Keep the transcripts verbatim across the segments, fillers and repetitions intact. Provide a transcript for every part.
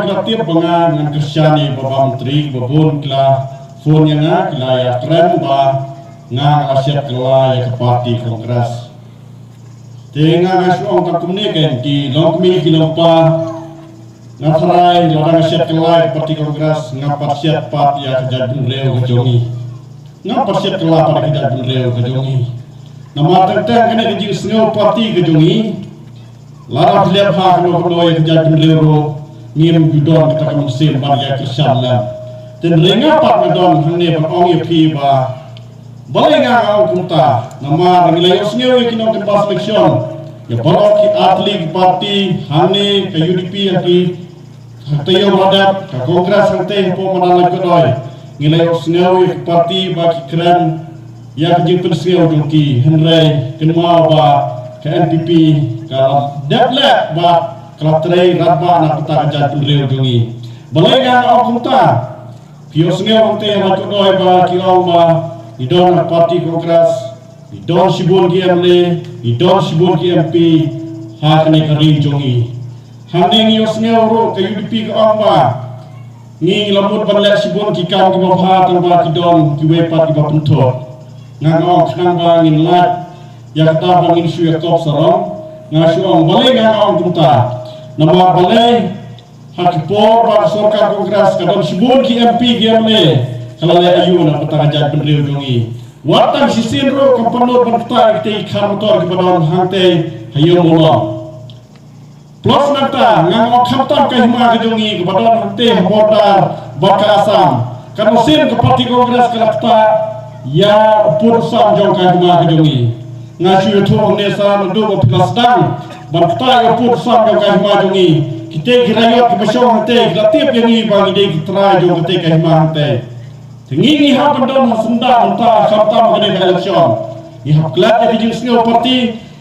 Ki la tip ba nga ngan kyrshan ïa i Bah Myntri, ba bun ki la phone ïa nga, ki la ïakren ba nga nga la shet kylla ïa ka party Congress. Te nga nga shu ong tang kumne, keiñ ki longkmie ki longpa, nga tharai lada nga shet kylla ïa ka party Congress, nga pat shet pat ïa ka jaitbynriew ka jong ngi. Nga pat shet kylla pat ïa ka jaitbynriew ka jong ngi. Namar teng teng kane ka jingsngew party ka jong ngi, lada phi leh ha kano kano ïa ka jaitbynriew ruh, ngim ju don kata ka mynsiem ban ïa kyrshan lem. Te hynrei nga pat nga don hangne ban ong ïa phi ba balei nga nga ong kumta, namar ngi la ïohsngew ïa ki nongcanvass election, ïa baroh ki artylli ki party, hangne ka U D P ha ki, ha ka taïew ba la dep, ka Congress hangtei hapoh madan Laitkordoi. Ngi la ïohsngew ïa ki party ba ki kren ïa ka jingpynsngew jong ki, hynrei kynmaw ba ka N P P ka la dep leh bad ka la trei radbah na ka bynta ka jaitbynriew jong ngi. Balei nga nga ong kumta? Phi ïohsngew hangtei ha Laitkordoi ba ki ong ba ngi don ha party Congress, ngi don shibun ki M L A, ngi don shibun ki M P ha kane ka ri jong ngi. Hangne ngi ïohsngew ruh ka U D P ka ong ba ngi la mut ban leh shibun ki kam kiba bha tang ba ki don kiwei pat kiba pynthut. Nga nga ong khnang ba ngin lait ïa kata ba ngin shu ïakop sarong, nga shu ong balei nga nga ong kumta. Namar balei ha ki por ba ka sorkar Congress ka don shibun ki M P ki M L A, ka la leh aïu na ka bynta ka jaitbynriew jong ngi? Wat tang shisien ruh kam pynlut ban ktah ïa kitei ki khar motor kiba don hangtei ha Ïew Mawlong. Plus nangta nga nga ong khamtam ka hima ka jong ngi kaba don hangtei ha border bad ka Assam, ka nongshim ka party Congress ka la ktah ïa u pud u sam jong ka hima ka jong ngi. Nga shu ïathuh hangne sa naduh ba phi la sdang ban ktah ïa u pud u sam jong ka hima jong ngi, kitei ki raiot kiba shong hangtei ki la tip ïa ngi ba ngi dei ki trai jong katei ka hima hangtei. Te ngi ngi hap ban don ha syndah mynta khamtam ha kane ka election. Ngi hap klet ïa ka jingsngew party,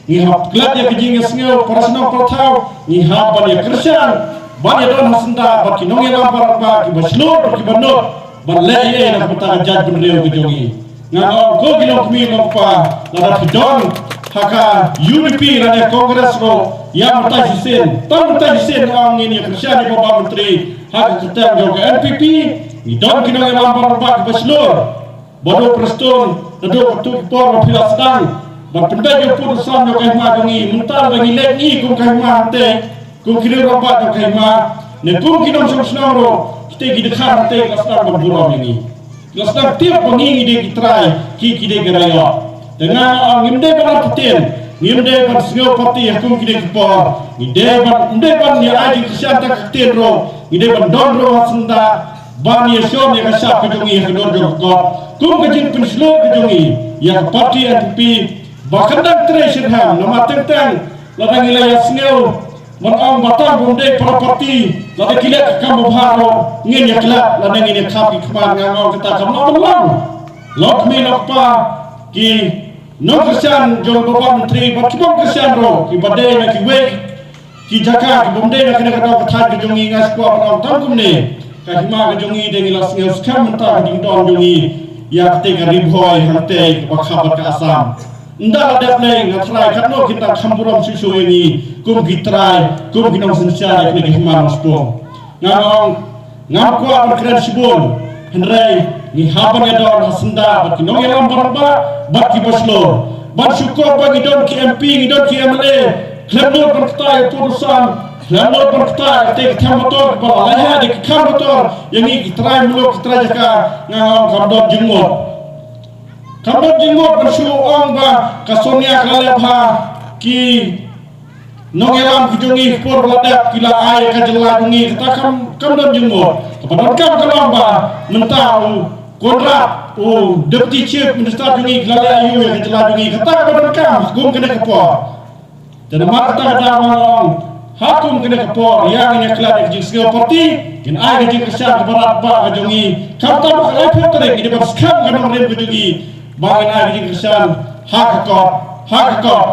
ngi hap klet ïa ka jingsngew para shnong para thaw, ngi hap ban ïa kyrshan, ban ïa don ha syndah bad ki nongïalam baroh kiba shlur bad kiba nud ban leh ïa na ka bynta ka jaitbynriew ka jong ngi. Nga ong ko ki longkmie longkpa, lada phi don ha ka U D P lane Congress ruh, ïa mynta shisien, tang mynta shisien nga ong ngin ïa kyrshan ïa Bah Myntri ha ka kyrteng jong ka N P P. Ngi don ki nongïalam baroh kiba shlur. Ba dei Prestone, naduh kato ka por ba phi la sdang ban pynbeit ïa u pud u sam jong ka hima jong ngi, mynta ba ngi leit ngi kum ka hima hangtei, kum ki rangbah jong ka hima, ne kum ki nongshong shnong ruh, kitei ki dkhar hangtei ki la sdang ban burom ïa ngi. Ki la sdang tip ba ngi ngi dei ki trai, ki ki dei ki raiot. Te nga ong ngim dei ban ap ktien, ngim dei ban sngew party ha kum kine ki por. Ngi dei ban, ngim dei ban ïa ai jingkyrshan tang ka ktien ruh, ngi dei ban don ruh ha syndah ban ïa shon ïa ka shap ka jong ngi ha ka dur jong ka kot. Kum ka jingpynshlur ka jong ngi ïa ka party N P P ba kan dang trei shitrhem, namar teng teng lada ngi la ïa sngew ban ong ba tang bym dei para party, lada ki leh ka kam ba bha ruh ngin ïa klet, lada ngin ïa khap ki khmat. Nga ong kata kam long ban long. Lok kmie lok kpa, ki nongkyrshan jong Bah Myntri bad ki bym kyrshan ruh, kiba dei na kiwei ki jaka ki bym dei na kane ka dong ka thaiñ ka jong ngi, nga sngewkwah ban ong tang kumne. Ka hima ka jong ngi dei ngi la sngew skhem mynta ka jingdon jong ngi ïa katei ka Ri Bhoi hangtei kaba khap bad ka Assam. Ynda la dep lei nga tharai katno kin dang kham burom shuh shuh ïa ngi kum ki trai, kum ki nongsynshar ïa kane ka hima Nongspung. Nga ong ngam kwah ban kren shibun, hynrei ngi hap ban ïa don ha syndah bad ki nongïalam baroh bad kiba shlur. Ban shu kop ba ngi don ki M P, ngi don ki M L A, khlem nud ban ktah ïa u pud u sam, khlem nud ban ktah ïa katei ka them motor kaba la lait ha dei ki khar motor ïa ngi ki trai muluk ki trai jaka, nga ong kam don jingmut. Kam don jingmut ban shu ong ba ka Sonia ka la leh bha, ki nongïalam ki jong ngi ki por ba la dep ki la ai ka jylla jong ngi, kata kam, kam don jingmut. Kaba donkam ka long ba mynta u Conrad, u Deputy Chief Minister jong ngi, ki la leh aïu ïa ka jylla jong ngi, kata kaba donkam ha kum kane ka por. Te namar kata ka daw nga ong ha kum kane ka por ïa ngin ïa klet ïa ka jingsngew party, ngin ai ka jingkyrshan kaba radbah ka jong ngi. Khamtam ha ka laiphew tarik ngi dei ban skhem ka nongrim ka jong ngi ba ngin ai ka jingkyrshan ha ka kot, ha ka kot.